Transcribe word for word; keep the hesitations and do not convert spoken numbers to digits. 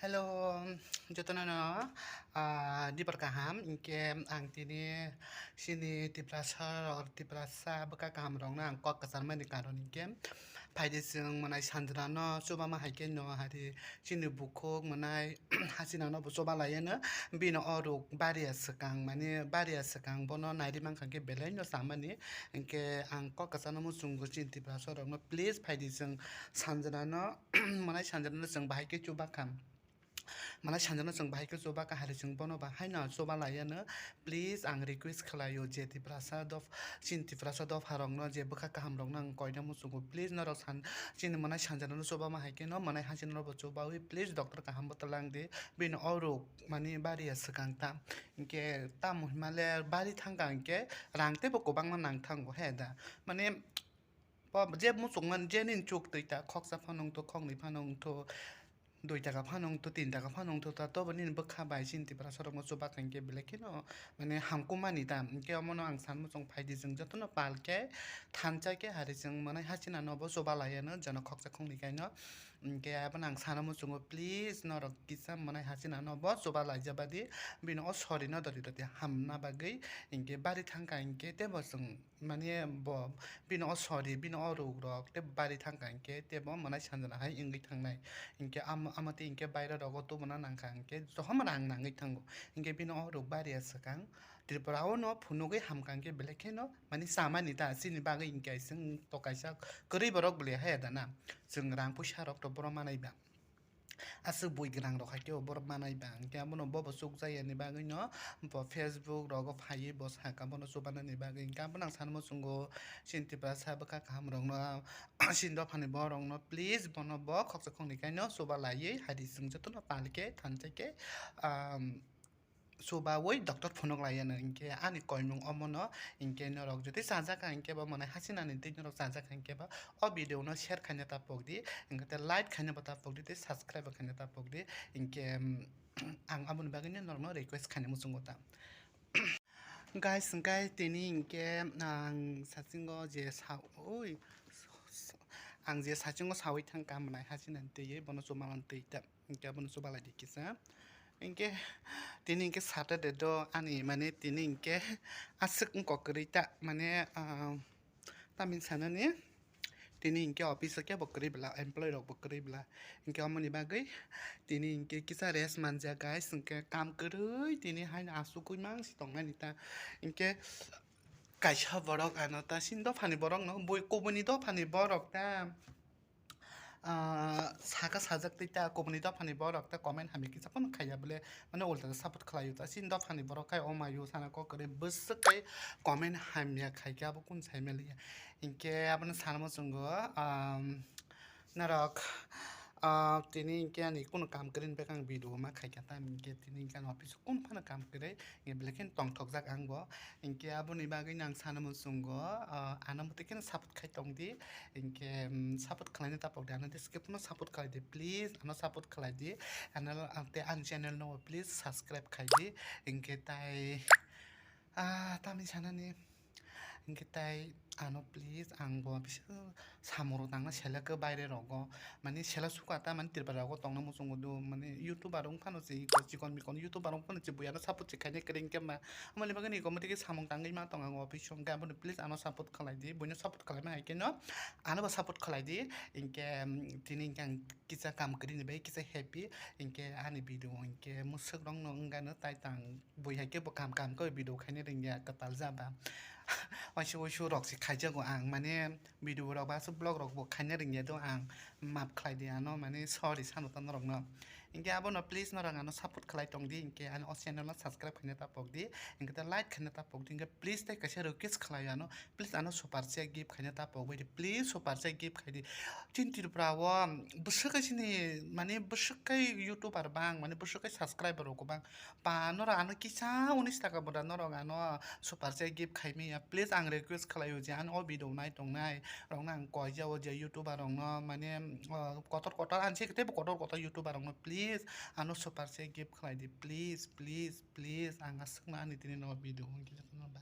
Hello, jotono no, ah, dibor kaham, hinkhe ang tini chini Tiprasa rok, Tiprasa bwkha kaham rokno ang kok kwcharmani karon hinkhe phaidi chwng mwnai sanjrano chubama hai khe no hari chini bukhuk mwnai hasina no bo chuba laiya no bini o ruk bariya swkang mani bariya swkang bono nairi mankha hinkhe belai no chamani hinkhe ang kok kwchano muchungo chini Tiprasa rokno please phaidi chwng sanjrano mwnai sanjrano chwng bahai khe chuba kha. Mwnai sanjrano chwng bahai khe chuba kha hari chwng bono ba haino chuba laiya no. Please ang request khlaio je Tiprasa dof-, chini Tiprasa dopha rokno je bwkha kaham rokno ang koina muchungo. Please norok san-, chini mwnai sanjrano chubama hai khe no mwnai hasina no bo chubawi please doctor kaham bo twlang di. Bini o ruk mani bariya swkang ta. Hinkhe tamo himale bari thangkha hinkhe rang teibo kwbangma nang thango he da. Mani Bo je muchungmani je nini chuk twi ta khoksa phano wngthu, khoknwi phano wngthu, dui taka phano wngthu, tin taka phano wngthu ta tobo nini bwkha bai chini Tiprasa rokno chuba kha hinkhe belai kheno mane hamkukmani ta. Hinkhe omono ang san muchung phaidi chwng jotono pal khe thansa khe hari chwng mwnai hasina no bo chuba laiya no jano khoksa khoknwi kaino. Hinkhe abono ang sana muchungo please norok kisa mwnai hasina no bo chuba laijabadi bini o sorry no dori dori hamna bagwi hinkhe bari thangkha hinkhe teibo chwng Mane bo bini o sorry, bini o ruk rok tei bari thangkha hinkhe tei bo mwnai sanjana hai wngwi thangnai. Hinkhe am-, amotwi hinkhe baira rogo tubuna nangkha hinkhe jokhom rang nangwi thango. Hinkhe bini o ruk bariya swkang Tripura o no phunugwi hamkha hinkhe belai kheno mani chamani ta chini bagwi hinkhe chwng to kaisa kwrwi borok bwlwi haya dana. Chwng rang puisa rok to boro manai ba. Aswk bui gwnang rok hai khe bo borok manai ba, hinkhe abono bobo chukjak yani bagwi no bo Facebook rogo phaiwi bo saka bono chubanani bagwi. Hinkhe abono ang sanmo chungo chini Tiprasa bwkha kaham rokno chini dophani borok rokno please bono bo khoksa khoknwi kaino chuba laiwi hari chwng jotono pal khe thansa khe, um, Chubawi doctor phunuk laiya no hinkhe ani koimung omono hinkhe norok jodi chajak kha hinkhe bo mwnai hasinani twi norok chajak kha hinkhe bo o video no share khaina ta pokdi hinkhe tei like khaina bo ta pokdi tei subscribe bo khaina ta pokdi hinkhe, mm, ang aboni bagwi no norokno request khaina muchungo ta. Guys, hinkhe tini hinkhe ang sachingo je sa-, oi, ang je sachingo sawi thangkha mwnai hasinani twiwi bono chubalan twi ta. Hinkhe abono chuba lai di kisa. Hinkhe tini hinkhe Saturday do ani mane tini hinkhe aswk wngkok kwrwi ta mane, ah, tamni sanani tini hinkhe office o kebo kwrwi bla employee rok bo kwrwi bla. Hinkhe omoni bagwi tini hinkhe kisa rest manja guys hinkhe kam kwrwi tini haino asugwi mangsi tongnani ta. Hinkhe kaisa borok ano ta chini dophani borok no bui kubuni dophani borok ta. Ah, saka sajak twi ta kubuni dophani borok ta comment hamya kisa phano khaiya bole mane ulta ta support khlaio ta chini dophani borok khai omayo sana kok kwrwi bwswk khai comment hamya khaikhe abo kunu saimaliya hinkhe abono sana muchungo, um, norok, ah, tini hinkhe ani kunu kam kwrwini bagwi ang video ma khaikha ta hinkhe tini hinkhe ani office o kunu phano kam kwrwi hinkhe belai kheno tongthokjak ang bo. Hinkhe aboni bagwino ang sana muchungo, ah, ano mwtwi kheno support khai tongdi. Hinkhe, mm, support khlaina tapokdi, ano tei skip no support khlaidi, please, ano support khlaidi. Ano, ah, tei ani channel no please subscribe khaidi. Hinkhe tai, ah, tamni sanani. Hinkhe tai ano please, ang bo bisa samung rok tangna selek o baire rogo, mane sela suka ta mane Tripura rogo tongna muchungo do, mane YouTuber wng phano se iko chikon mikon YouTuber wng phano se buya no support se khaina kwrwi hinkhe ma, amoni bagwi ni iko motiki samung tangwi ma tong ang office o, hinkhe abono please ano support khlai di, buino support khlaima hai khe no ano bo support khlai di, hinkhe, um, tini hinkhe ang kisa kam kwrwi ni bai kisa happy, hinkhe ani video hinkhe mwswk rok no wng ano tai tang. Bui hai khe bo kam kam khe video khaina rwngya kwtal ja ba. Waisa waisa rok se khaijago ang, mane video rok ba aswk vlog rok bo khaina rwngya do ang, maaf khlai di ano, mane sorry sano ta norok no. Hinkhe abono please norok ano support khlai tong di, hinkhe ani o channel no subscribe khaina ta pok di, hinkhe ta like khaina ta pok di, hinkhe please tei kaisa request khlai ano, please ano super chat gift khaina ta pok bai di, please super chat gift khai di. Chini Tripura o bwswk hai chini mane bwswk hai YouTuber bang, mane bwswk hai subscriber rok bang. Pa, norok ano kisa unis taka bwda norok ano super chat gift khai manya. Please, ang request khlaio je ano o video nai tongnai rokno ang koijao je YouTuber rokno, mane, o, kotor kotor, ang se teibo kotor kotor YouTuber rokno, please, ano super chat gift khlai di, please, please, please, ang aswkno ani tini no video hwn kisa phano bai.